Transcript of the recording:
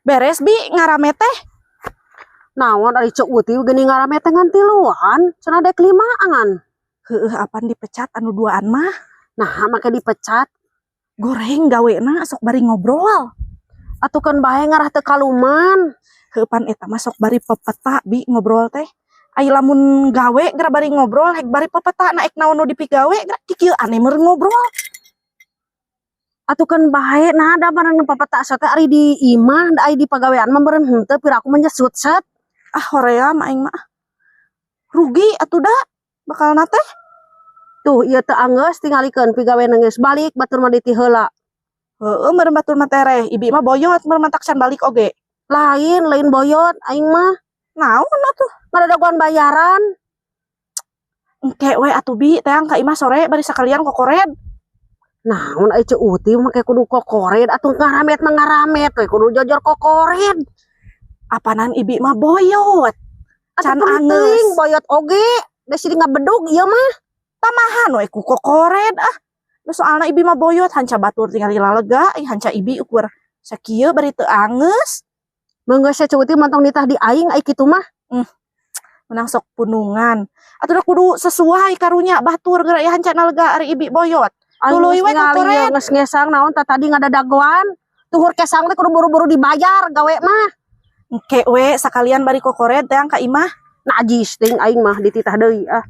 Beres, Bi, ngarame teh? Naon ari Ceu Uti geuning ngarame teh ngan tiluan, cenah dek limaan. Heueuh, apan dipecat anu duaan mah. Nah, make dipecat? Goreng gawena, sok bari ngobrol. Atuh keun bae ngarah teu kaluman. Heueuh, pan eta mah sok bari pepeta, Bi, ngobrol teh. Ai lamun gawe geura bari ngobrol, hek bari pepeta na ek naon nu dipigawe geura kikieu ane meureun ngobrol. Atuh keun bae, nah da barang pepeta teh ari di imah, da ari di pagawean mah meureun henteu, piraku mah nyesut-set. Ah, hoream aing mah. Rugi atuh da bakalna teh. Tuh, ieu teu anggeus, tingalikeun pigawena geus balik, batur mah ditih heula. Heueuh, meureun batur mah tereh, Ibi mah boyot meureun matak can balik oge. Lain, lain boyot aing mah. Naon atuh? Ngadadagoan bayaran. Engke we atuh, Bi, teang ka imah sore bari sakalian kokored. Naon ai Ceu Uti make kudu kokored, atuh ngaramet mah ngaramet we kudu jojor kokored. Apanan Ibi mah boyot. Atuh Can penting angeus. Boyot oge, da sini ngabedug ieu mah. Tamahan we ku kokored ah. Da soalna Ibi mah boyot, hanca batur tingali lalega, ih hanca Ibi ukur sakieu bari teu angeus. Mun geus Ceu Uti mah tong nitah di aing ai kitu mah. Menang sok punungan. Atuh da kudu sesuai karunya batur geura ieu hanca lega ari Ibi boyot. Tuluy we Ningali kokored. Ieu geus ngesang naon tah tadi ngadadagoan. Tuhur kesang teh kudu buru-buru dibayar gawe mah. Engke we sakalian bari kokored teang ka imah. Najis ting aing mah dititah deui ah.